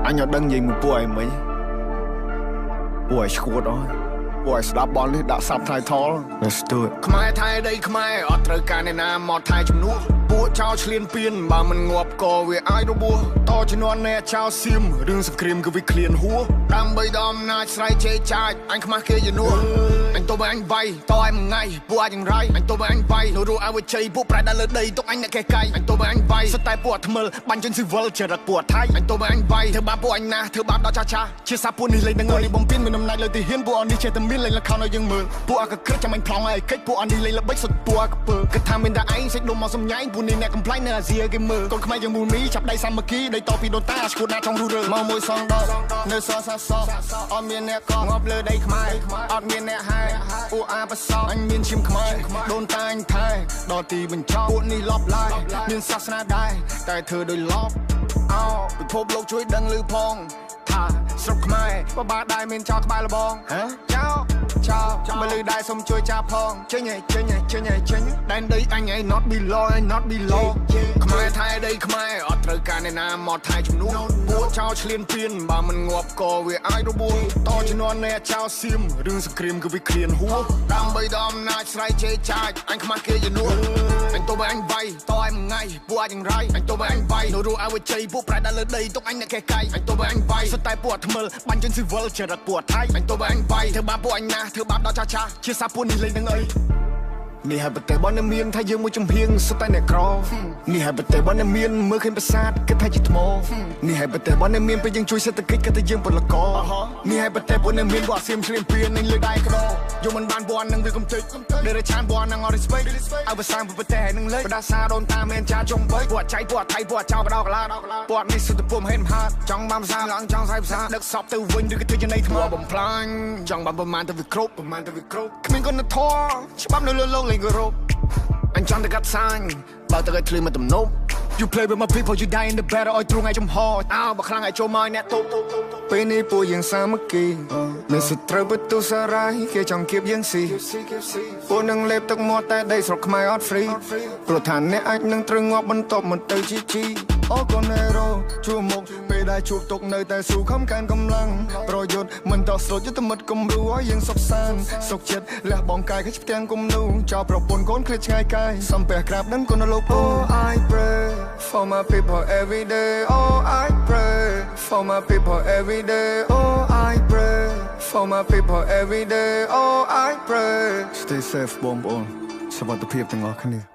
អញអត់ដឹងនិយាយមួយពួកឯងមិញពួកឯងឈួតអស់ពួកឯងស្ដាប់បលនេះដាក់ subtitle Let's do it ខ្មែរថៃដីខ្មែរអត់ត្រូវការអ្នកណាមកថៃជំនួសពួកចោលឆ្លៀនពៀនបើមិនងាប់ក៏វាអាចរបួសតជំនាន់អ្នកចោលសៀមរឿងសង្គ្រាមគឺវាឃ្លានហួដើម្បីដល់អំណាចស្រ័យជេរចាចអញខ្មាស់គេជំនួសអញទៅបើអញវាយតឲ្យមួយថ្ងៃពួកអាចយ៉ាងរៃអញទៅបើអញវាយនៅរស់ឲ្យវាជ័យពួកប្រែដល់លើដីទុកអញអ្នកកេះកៃអញទៅបើអញវាយសុទ្ធតែពួកអាថ្មិលបាញ់ជនស៊ីវិលចរិតពួកថៃអញទៅបើអញវាយធ្វើបាបពួកអញណាស់ធ្វើបាបដល់ចាស់ចាស់ជាសាពួកនេះលេងនឹងនេះបំពេញមានអំណាចលើទីហ៊ានពួកអនេះចេះតែមានលេងលខោនឲ្យយើងមើលពួកអាកក្រិចចាំអញប្លង់ឲ្យកិច្ចពួកអនេះលេងល្បិចសុទ្ធពួកអាកពើគិតថាមានតែឯងសេចដុំមកសំញែងពួកនេះអ្នកកំ pl ែងនៅអាស៊ីគេមើលកូនខ្មែរយើងមូលមីចាប់ដៃសាមគ្គីដីតពីដូនតាឈួតណាចង់រុះរើមកមួយសងដកនៅសសសអត់មានអ្នកកងាប់លើដីខ្មែរអត់មានអ្នកហែពួកអាបសអញមានឈាមខ្មែរដូនតាអញថែដល់ទីបញ្ចប់ពួកនេះលបឡាយមានសាសនាដែរតែធ្វើដោយលបអោពិភពលោកជួយដឹងឮផងថាស្រុកខ្មែរបបាដែរមានចោលក្បែរលបងហ៎ចោចោលមកលឺដែរសុំជួយចាប់ផងចេញចេញចេញចេញដែនដីអញឯង not below not below ខ្មែរថៃដីខ្មែរអត់ត្រូវការអ្នកណាមកថៃជំនួសពួកចោលឆ្លៀនពៀនបើមិនងាប់ក៏វាអាចរបួសតជំនាន់អ្នកចោលសៀមរឿងសង្គ្រាមគឺវាឃ្លានហួដើម្បីដល់អំណាចស្រ័យជេរចាចអញខ្មាស់គេជំនួសអញទៅបើអញវាយតឲ្យមួយថ្ងៃពួកអាចយ៉ាងរៃអញទៅបើអញវាយនៅរស់ឲ្យវាជ័យពួកប្រែដល់លើដីទុកអញអ្នកកេះកៃអញទៅបើអញវាយសុទ្ធតែពួកអាថ្មិលបាញ់ជនស៊ីវិលចរិតពួកថៃអញទៅបើអញវាយធ្វើបាបពួកអញណាស់ធ្វើបាបដល់ចាស់ចាស់ជាសាពួកនេះលេងនឹងអីនេះហើយប្រទេសរបស់អ្នកមានថាយើងមួយចំហៀងសុទ្ធតែអ្នកក្រនេះហើយប្រទេសរបស់អ្នកមានមើលឃើញប្រាសាទគិតថាជាថ្មនេះហើយប្រទេសរបស់អ្នកមានពេលយើងជួយសេដ្ឋកិច្ចគិតថាយើងពលករនេះហើយប្រទេសពួកអ្នកមានពួកអាសៀមឆ្លៀនពៀននឹងលើដៃក្រយកមិនបានបននឹងវាកំតិចដែលរឆានបននឹងអត់ respect ឲ្យភាសាប្រទេសនឹងលេចបដាសាដូនតាមានចាចុងបីពួកចៃពួកថៃពួកចោបដោកឡាពួកនេះសុទ្ធពុំហេតុមហាចង់បានភាសាឡើងចង់ស្អីភាសាដឹកសពទៅវិញឬក៏ធ្វើចំណៃថ្មបំផ្លាញចង់បានប្រមាណទៅវាគ្រប់ប្រមាណទៅវាគ្រប់គ្មានគុណធម៌ច្បាប់នៅលើលោកលេងគោរពអញចង់តែកាត់សាញបើទៅឲ្យធ្លឺមកទំនប់ You play with my people you die in the battle ឲ្យទ្រង់ឲ្យចំហអើបើខ្លាំងឲ្យចូលមកអ្នកទប់ពេលនេះពួកយើងសាមគ្គីមានសត្រូវបន្ទុសារាយគេចង់គៀបយើងស៊ីពួកនឹងលេបទឹកមាត់តែដីស្រុកខ្មែរអត់ free ព្រោះថាអ្នកអាចនឹងត្រូវងាប់បន្ទាប់មកទៅជីជីអូកូនហេរ៉ូជួមុខពេលដែលជួបទុកនៅតែស៊ូខំកើនកម្លាំងប្រយុទ្ធមិនតស្លូតយុទ្ធមិត្តគំរូឲ្យយើងសុខសាន្តសុខចិត្តលះបង់កាយខិចផ្ទាំងគំនូចោលប្រពន្ធកូនឃ្លាតឆ្ងាយកាយសំពះក្រាបដឹងគុណលោក Oh I pray for my people every day Oh I pray for my people every day Oh I pray for my people every day Oh I pray Stay safe បងប្អូនសុវត្ថិភាពទាំងអស់គ្នា